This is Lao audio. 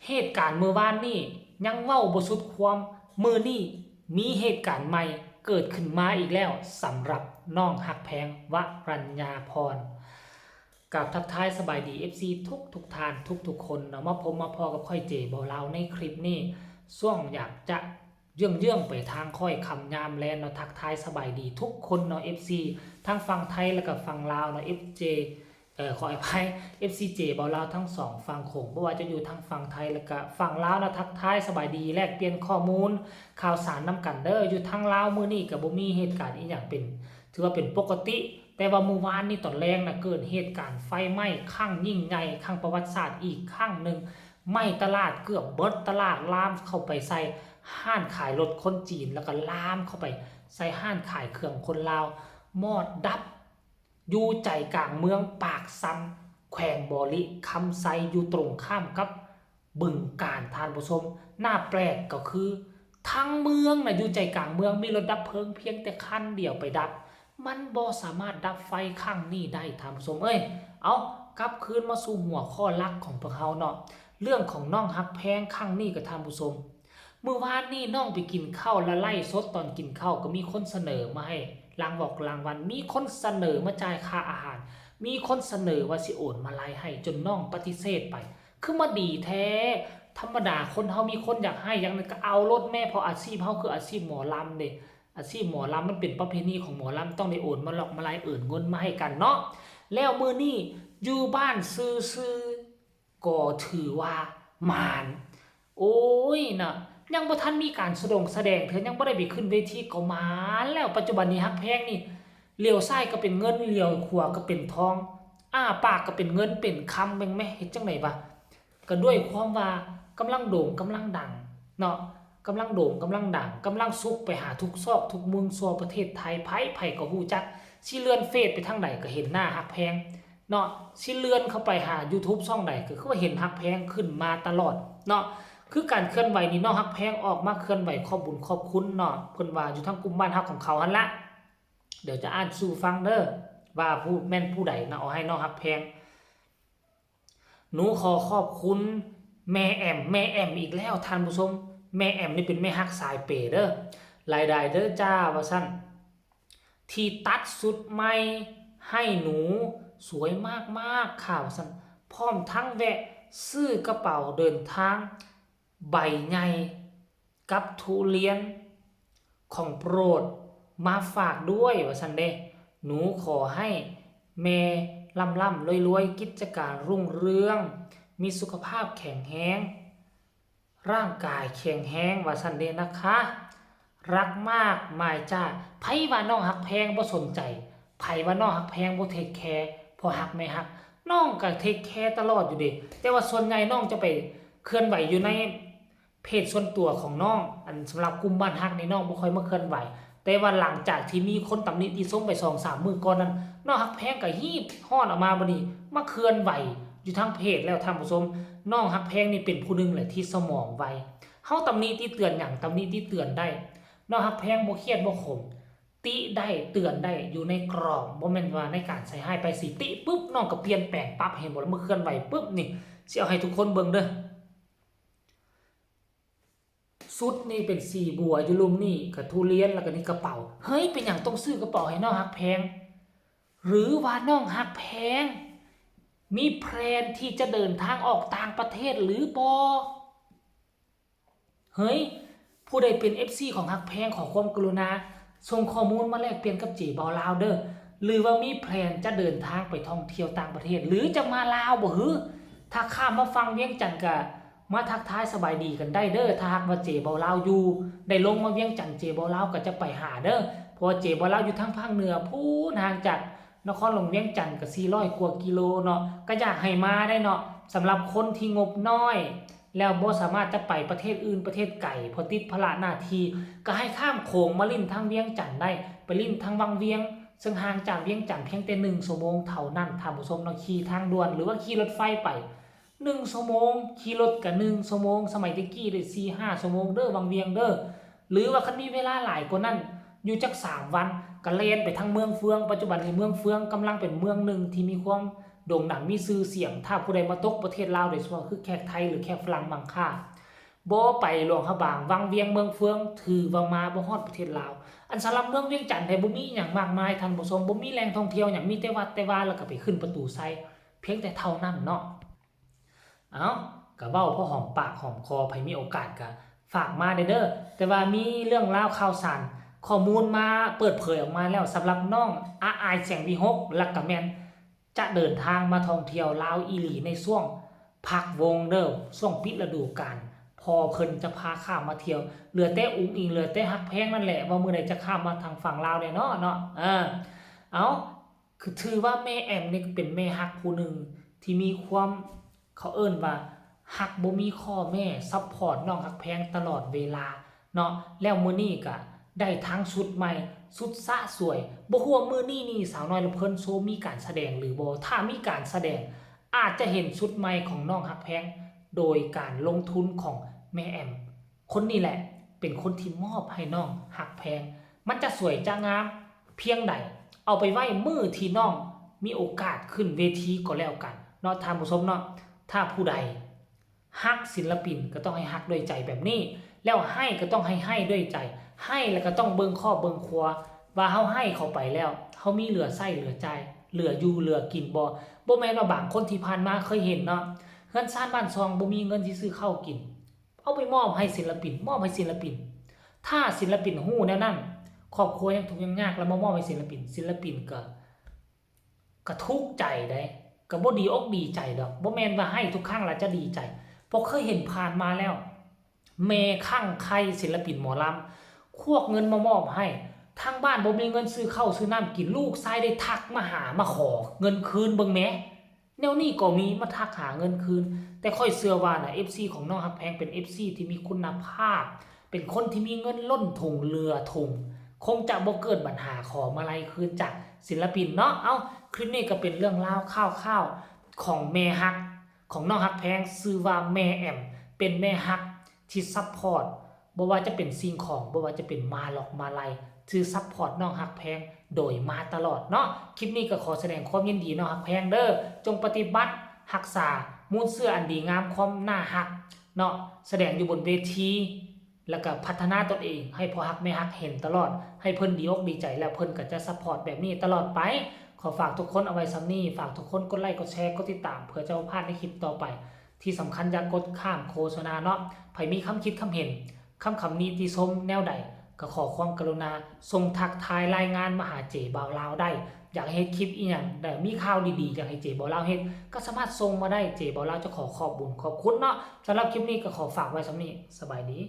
ເຫດການມື້ວານນີ້ຍັງເວົ້າບໍ່ສຸດຄວາມ, ມື້ນີ້ມີເຫດການໃໝ່ເກີດຂຶ້ນມາອີກແລ້ວ ສຳລັບນ້ອງຮັກແພງ ວະລັນຍາພອນ. ກາບທັກທາຍສະບາຍດີ ເອັຟຊີ ທຸກໆທ່ານ ທຸກໆຄົນເນາະ, ມາພົບມາພໍ້ກັບຂ້ອຍ ເຈ ເບົາລາວ ໃນຄລິບນີ້ ຊ່ວງຢາກຈະເຍື້ອງໆໄປທາງຂ້ອຍຄຳຍາມແລນເນາະ. ທັກທາຍສະບາຍດີທຸກຄົນເນາະ ເອັຟຊີ ທັງຝັ່ງໄທ ແລະກະຝັ່ງລາວເນາະ ເອັຟຊີ ເອີ ຂໍອະໄພ ເອັຟຊີ ເຈ ເບົາລາວ ທັງສອງຝັ່ງໂຂງ, ບໍ່ວ່າຈະຢູ່ທາງຝັ່ງໄທ ແລະກະຝັ່ງລາວເນາະ. ທັກທາຍສະບາຍດີ ແລກປ່ຽນຂໍ້ມູນຂ່າວສານນຳກັນເດີ. ຢູ່ທາງລາວມື້ນີ້ກະບໍ່ມີເຫດການອີ່ຫຍັງເປັນ ຖືວ່າເປັນປົກກະຕິ, ແຕ່ວ່າມື້ວານນີ້ຕອນແລງນະ ເກີດເຫດການໄຟໄໝ້ຄັ້ງຍິ່ງໃຫຍ່ ຄັ້ງປະຫວັດສາດອີກຄັ້ງໜຶ່ງ, ໄໝ້ຕະຫຼາດເກືອບເບິດຕະຫຼາດ, ລາມເຂົ້າໄປໃສ່ຮ້ານຂາຍລົດຄົນຈີນ ແລ້ວກະລາມເຂົ້າໄປໃສ່ຮ້ານຂາຍເຄື່ອງຄົນລາວ, ມອດດັບ ຢູ່ໃຈກາງເມືອງປາກຊັນ ແຂວງບໍລິຄຳໄຊ ຢູ່ຕົງຂ້າມກັບບຶງການ ທ່ານຜູ້ຊົມ. ໜ້າແປກກໍຄື ທັງເມືອງນະ ຢູ່ໃຈກາງເມືອງ ມີລົດດັບເພີງພຽງແຕ່ຄັນດຽວໄປດັບ, ມັນບໍ່ສາມາດດັບໄຟຄັ້ງນີ້ໄດ້ ທ່ານຜູ້ຊົມເອີຍ. ເອົາ ກັບຄືນມາສູ່ຫົວຂໍ້ຫຼັກຂອງພວກເຮົາເນາະ, ເລື່ອງຂອງນ້ອງຮັກແພງຄັ້ງນີ້ກະ ທ່ານຜູ້ຊົມ. ມື້ວານນີ້ນ້ອງໄປກິນເຂົ້າ ແລະໄລຟ໌ສົດຕອນກິນເຂົ້າ ກໍມີຄົນສະເໜີມາໃຫ້ລາງວອກລາງວັນ, ມີຄົນສະເໜີມາຈ່າຍຄ່າອາຫານ, ມີຄົນສະເໜີວ່າຊິໂອນມາໄລໃຫ້ ຈົນນ້ອງປະຕິເສດໄປ. ຄືມາດີແທ້, ທຳມະດາຄົນເຮົາມີຄົນຢາກໃຫ້ຫຍັງນັ້ນກໍເອົາໂລດແມ້, ເພາະອາຊີບເຮົາຄືອາຊີບໝໍລຳເດ້, ອາຊີບໝໍລຳມັນເປັນປະເພນີຂອງໝໍລຳ ຕ້ອງໄດ້ໂອນມາຫຼອກມາໄລ ເອີນເງິນມາໃຫ້ກັນເນາະ. ແລ້ວມື້ນີ້ຢູ່ບ້ານຊື່ໆ ກໍຖືວ່າໝານ. ໂອ້ຍເນາະ, ຍັງບໍ່ທັນມີການສະດົງສະແດງເທື່ອ, ຍັງບໍ່ໄດ້ໄປຂຶ້ນເວທີກໍໝານແລ້ວ. ປັດຈຸບັນນີ້ຮັກແພງນີ້ ຫຼຽວຊ້າຍກໍເປັນເງິນ, ຫຼຽວຂວາກໍເປັນທອງ, ອ້າປາກກໍເປັນເງິນເປັນຄຳ. ແມ່ນແມະ ເຮັດຈັ່ງໃດວະ? ກໍດ້ວຍຄວາມວ່າກຳລັງໂດ່ງກຳລັງດັງເນາະ, ກຳລັງໂດ່ງກຳລັງດັງ, ກຳລັງສຸກໄປຫາທຸກຊອກທຸກມຸມທົ່ວປະເທດໄທ, ໃຜໆກໍຮູ້ຈັກ, ຊິເລື່ອນເຟສໄປທາງໃດກໍເຫັນໜ້າຮັກແພງ ເນາະ, ຊິເລື່ອນເຂົ້າໄປຫາຢູທູບຊ່ອງໃດ ກໍຄືວ່າເຫັນຮັກແພງຂຶ້ນມາຕະຫຼອດເນາະ. ຄືການເຄື່ອນໄຫວນີ້ ນ້ອງຮັກແພງອອກມາເຄື່ອນໄຫວຂອບບຸນຂອບຄຸນເນາະ, ເພິ່ນວ່າຢູ່ທາງກຸ່ມບ້ານຮັກຂອງເຂົາຫັ້ນລະ. ດຽວຈະອ່ານສູ່ຟັງເດີ ວ່າຜູ້ ແມ່ນຜູ້ໃດເນາະ ເອົາໃຫ້ນ້ອງຮັກແພງ. ໜູຂໍຂອບຄຸນແມ່ແອມ, ແມ່ແອມອີກແລ້ວທ່ານຜູ້ຊົມ, ແມ່ແອມນີ້ເປັນແມ່ຮັກສາຍເປເດີ. ລາຍໄດ້ເດີຈ້າ ວ່າຊັ້ນ. ທີ່ຕັດຊຸດໃໝ່ໃຫ້ໜູສວຍມາກໆຄ່ະ ວ່າຊັ້ນ, ພ້ອມທັງແວະຊື້ກະເປົາເດີນທາງໃບໃຫຍ່ກັບທຸລຽນຂອງໂປດມາຝາກດ້ວຍ ວ່າຊັ້ນເດ້. ໜູຂໍໃຫ້ແມ່ລ່ຳໆລວຍໆ, ກິດຈະການຮຸ່ງເຮືອງ, ມີສຸຂະພາບແຂງແຮງ. ຮ່າງກາຍແຂງແຮງວ່າຊັ້ນເດນະຄະ. ລັກມາກມາຍຈ້າ. ໃຜວ່ານ້ອງຮັກແພງບໍ່ສົນໃຈ, ໃຜວ່ານ້ອງຮັກແພງບໍ່ເທກແຄພໍ່ຮັກແມ່ຮັກ, ນ້ອງກໍເທກແຄຕະຫຼອດຢູ່ເດ. ແຕ່ວ່າສ່ວນໃຫຍ່ນ້ອງຈະໄປເຄື່ອນໄຫວຢູ່ໃນເພຈສ່ວນຕົວຂອງນ້ອງ, ອັນສຳລັບກຸ່ມບ້ານຮັກນີ້ນ້ອງບໍ່ຄ່ອຍມາເຄື່ອນໄຫວ. ແຕ່ວ່າຫຼັງຈາກທີ່ມີຄົນຕຳນິຕິຊົມໄປສອງສາມມື້ກ່ອນນັ້ນ, ນ້ອງຮັກແພງກໍຮີບຮ້ອນອອກມາບັດນີ້ ມາເຄື່ອນໄຫວຢູ່ທາງເພຈແລ້ວທ່ານຜູ້ຊົມ. ນ້ອງຮັກແພງນີ້ເປັນຜູ້ໜຶ່ງແຫຼະທີ່ສະໝອງໄວ. ເຮົາຕຳນິຕິເຕືອນຫຍັງ, ຕຳນິຕິເຕືອນໄດ້. ນ້ອງຮັກແພງບໍ່ຄຽດບໍ່ຂົມ, ຕິໄດ້ເຕືອນໄດ້ ຢູ່ໃນກຣອບ, ບໍ່ແມ່ນວ່າໃນການໃສ່ຮ້າຍປ້າຍສີ. ຕິປຶບ ນ້ອງກໍປ່ຽນແປງປັບ, ເຫັນບໍ່ລະ? ມາເຄື່ອນໄຫວປຶບນີ້ ຊິເອົາໃຫ້ທຸກຄົນເບິ່ງເດີ. ຊຸດນີ້ເປັນສີບົວ, ຢູ່ລຸ່ມນີ້ກະທຸລຽນ, ແລ້ວກະນີ້ກະເປົາ. ເຮີ້ຍ ເປັນຫຍັງຕ້ອງຊື້ກະເປົາໃຫ້ນ້ອງຮັກແພງ? ຫຼືວ່ານ້ອງຮັກແພງມີແພລນທີ່ຈະເດີນທາງອອກຕ່າງປະເທດຫຼືບໍ່? ເຮີ້ຍ ຜູ້ໃດເປັນເອັຟຊີຂອງຮັກແພງ ຂໍຄວາມກະລຸນາສົ່ງຂໍ້ມູນມາແລກປ່ຽນກັບເຈເບົາລາວເດີ. ຫຼືວ່າມີແພລນຈະເດີນທາງໄປທ່ອງທ່ຽວຕ່າງປະເທດ ຫຼືຈະມາລາວບໍ່ຫື? ຖ້າຂ້າມມາຝັ່ງວຽງຈັນກະ ມາທັກທາຍສະບາຍດີກັນໄດ້ເດີ. ຖ້າຫາກວ່າເຈເບົາລາວຢູ່ ໄດ້ລົງມາວຽງຈັນ ເຈເບົາລາວກໍຈະໄປຫາເດີ. ເພາະວ່າເຈເບົາລາວຢູ່ທາງພາກເໜືອພຸ້ນ, ຫ່າງຈາກນະຄອນຫຼວງວຽງຈັນກໍສີ່ຮ້ອຍກວ່າກິໂລເນາະ. ກໍຢາກໃຫ້ມາໄດ້ເນາະ, ສຳລັບຄົນທີ່ງົບນ້ອຍ ແລ້ວບໍ່ສາມາດຈະໄປປະເທດອື່ນປະເທດໄກ ເພາະຕິດພາລະໜ້າທີ່, ກໍໃຫ້ຂ້າມໂຂງມາຫຼິ້ນທາງວຽງຈັນໄດ້, ໄປຫຼິ້ນທາງວັງວຽງ ເຊິ່ງຫ່າງຈາກວຽງຈັນພຽງແຕ່ໜຶ່ງຊົ່ວໂມງເທົ່ານັ້ນ ທ່ານຜູ້ຊົມເນາະ. ຂີ່ທາງດ່ວນ ຫຼືວ່າຂີ່ລົດໄຟໄປ ໜຶ່ງຊົ່ວໂມງ, ຂີ່ລົດກະໜຶ່ງຊົ່ວໂມງ, ສະໄໝແຕ່ກີ້ໄດ້ສີ່ຫ້າຊົ່ວໂມງເດີ ວັງວຽງເດີ. ຫຼືວ່າຄັນມີເວລາຫຼາຍກວ່ານັ້ນ ຢູ່ຈັກສາມວັນ ກະແລ່ນໄປທາງເມືອງເຟືອງ. ປັດຈຸບັນນີ້ເມືອງເຟືອງກຳລັງເປັນເມືອງໜຶ່ງທີ່ມີຄວາມ ໂດ່ງດັງມີຊື່ສຽງ. ຖ້າຜູ້ໃດມາຕົກປະເທດລາວ ໂດຍສະເພາະຄືແຂກໄທ ຫຼື ແຂກຝຣັ່ງມັງຄ່າ ບໍ່ໄປຫຼວງພະບາງ, ວັງວຽງ, ເມືອງເຟືອງ ຖືວ່າມາບໍ່ຮອດປະເທດລາວ. ອັນສຳລັບເມືອງວຽງຈັນແທ້ ບໍ່ມີຫຍັງມາກມາຍທ່ານຜູ້ຊົມ, ບໍ່ມີແຫຼ່ງທ່ອງທ່ຽວຫຍັງ, ມີແຕ່ວັດແຕ່ວາ ແລ້ວກໍໄປຂຶ້ນປະຕູໄຊ ພຽງແຕ່ເທົ່ານັ້ນເນາະ. ເອົ້າ ກໍເວົ້າພໍຫອມປາກຫອມຄໍ, ໃຜມີໂອກາດກໍຝາກມາແດ່ເດີ. ແຕ່ວ່າມີເລື່ອງລາວຂ່າວສານ ຂໍ້ມູນມາເປີດເຜີຍອອກມາແລ້ວ ສຳລັບນ້ອງອາອາຍ ແສງວິຫົກ ແລ້ວກໍແມ່ນຈະເດີນທາງມາທ່ອງທ່ຽວລາວອີ່ຫຼີໃນຊ່ວງພັກວົງເດີ, ຊ່ວງປິດລະດູການ ພໍ່ເພິ່ນຈະພາຂ້າມມາທ່ຽວ. ເຫຼືອແຕ່ອຸ້ງອິງ ເຫຼືອແຕ່ຮັກແພງນັ້ນແຫຼະ ວ່າມື້ໃດຈະຂ້າມມາທາງຝັ່ງລາວແດ່ເນາະ ເນາະ. ເອີ ເອົ້າ ຄືຖືວ່າແມ່ແອມນີ້ເປັນແມ່ຮັກຜູ້ໜຶ່ງທີ່ມີຄວາມ ເຂົາເອີ້ນວ່າຮັກບໍ່ມີຂໍ້ແມ້, ຊັບພອດນ້ອງຮັກແພງຕະຫຼອດເວລາເນາະ. ແລ້ວມື້ນີ້ກະໄດ້ທັງຊຸດໃໝ່, ຊຸດສະສວຍ. ບໍ່ຮູ້ວ່າມື້ນີ້ນີ້ສາວນ້ອຍລຳເພີນໂຊມີການສະແດງຫຼືບໍ່? ຖ້າມີການສະແດງ ອາດຈະເຫັນຊຸດໃໝ່ຂອງນ້ອງຮັກແພງ ໂດຍການລົງທຶນຂອງແມ່ແອມ. ຄົນນີ້ແຫຼະເປັນຄົນທີ່ມອບໃຫ້ນ້ອງຮັກແພງ. ມັນຈະສວຍຈະງາມພຽງໃດ ເອົາໄປໄວ້ມື້ທີ່ນ້ອງມີໂອກາດຂຶ້ນເວທີກໍແລ້ວກັນເນາະທ່ານຜູ້ຊົມເນາະ. ຖ້າຜູ້ໃດຮັກສິນລະປິນກໍຕ້ອງໃຫ້ຮັກດ້ວຍໃຈແບບນີ້, ແລ້ວໃຫ້ກໍຕ້ອງໃຫ້ໃຫ້ດ້ວຍໃຈ, ໃຫ້ແລ້ວກໍຕ້ອງເບິ່ງຄອບເບິ່ງຄົວວ່າເຮົາໃຫ້ເຂົາໄປແລ້ວ ເຮົາມີເຫຼືອໃຊ້ເຫຼືອຈ່າຍ ເຫຼືອຢູ່ເຫຼືອກິນບໍ່. ບໍ່ແມ່ນວ່າບາງຄົນທີ່ຜ່ານມາເຄີຍເຫັນເນາະ ເຮືອນຊານບ້ານຊ່ອງບໍ່ມີເງິນຊິຊື້ເຂົ້າກິນ ເອົາໄປມອບໃຫ້ສິນລະປິນ, ມອບໃຫ້ສິນລະປິນ. ຖ້າສິນລະປິນຮູ້ແນວນັ້ນ ຄອບຄົວຍັງທຸກຍັງຍາກ ແລ້ວມາມອບໃຫ້ສິນລະປິນ, ສິນລະປິນກໍ ກໍທຸກໃຈເດ້, ກໍບໍ່ດີອົກດີໃຈດອກ. ບໍ່ແມ່ນວ່າໃຫ້ທຸກຄັ້ງແລ້ວຈະດີໃຈ, ເພາະເຄີຍເຫັນຜ່ານມາແລ້ວ. ແມ່ຄັ້ງໄຄສິນລະປິນໝໍລຳ ຄວັກເງິນມາມອບໃຫ້, ທາງບ້ານບໍ່ມີເງິນຊື້ເຂົ້າຊື້ນ້ຳກິນ, ລູກຊາຍໄດ້ທັກມາຫາ ມາຂໍເງິນຄືນເບິ່ງແມ້. ແນວນີ້ກໍມີມາທັກຫາເງິນຄືນ. ແຕ່ຂ້ອຍເຊື່ອວ່ານະ ເອັຟຊີ ຂອງນ້ອງຮັກແພງເປັນ ເອັຟຊີ ທີ່ມີຄຸນນະພາບ, ເປັນຄົນທີ່ມີເງິນລົ້ນຖົງເຫຼືອຖົງ, ຄົງຈະບໍ່ເກີດບັນຫາຂໍມາໄລຄືນຈາກສິນລະປິນເນາະ. ເອົ້າ ຄລິບນີ້ກໍເປັນເລື່ອງລາວຂ່າວໆຂອງແມ່ຮັກຂອງນ້ອງຮັກແພງ, ຊື່ວ່າແມ່ແອມ, ເປັນແມ່ຮັກທີ່ຊັບພອດ ບໍ່ວ່າຈະເປັນສິ່ງຂອງ, ບໍ່ວ່າຈະເປັນມາລັອກມາໄລ, ທີ່ຊັບພອດນ້ອງຮັກແພງໂດຍມາຕະຫຼອດເນາະ. ຄລິບນີ້ກໍຂໍສະແດງຄວາມຍິນດີນ້ອງຮັກແພງເດີ, ຈົ່ງປະຕິບັດຮັກສາມູນເຊື້ອອັນດີງາມຄວາມໜ້າຮັກເນາະ, ສະແດງຢູ່ບົນເວທີ ແລ້ວກໍພັດທະນາຕົນເອງໃຫ້ພໍ່ຮັກແມ່ຮັກເຫັນຕະຫຼອດ, ໃຫ້ເພິ່ນດີອົກດີໃຈ ແລ້ວເພິ່ນກໍຈະຊັບພອດແບບນີ້ຕະຫຼອດໄປ. ຂໍຝາກທຸກຄົນເອົາໄວ້ສ່ຳນີ້, ຝາກທຸກຄົນກົດໄລ ກົດແຊ ກົດຕິດຕາມ ເພື່ອຈະບໍ່ພາດໃນຄລິບຕໍ່ໄປ. ທີ່ສຳຄັນຢ່າກົດຂ້າມໂຄສະນາເນາະ. ໃຜມີຄຳຄິດຄຳເຫັນ, ຄຳຄຳນິຕິຊົມແນວໃດ ກໍຂໍຄວາມກະລຸນາສົ່ງທັກທາຍລາຍງານມາຫາເຈບ່າວລາວໄດ້. ຢາກໃຫ້ເຮັດຄລິບອີ່ຫຍັງ ແລະ ມີຂ່າວດີໆ ຢາກໃຫ້ເຈບ່າວລາວເຮັດ ກໍສາມາດສົ່ງມາໄດ້, ເຈບ່າວລາວຈະຂໍຂອບບຸນຂອບຄຸນເນາະ. ສຳລັບຄລິບນີ້ກໍຂໍຝາກໄວ້ສ່ຳນີ້. ສະບາຍດີ.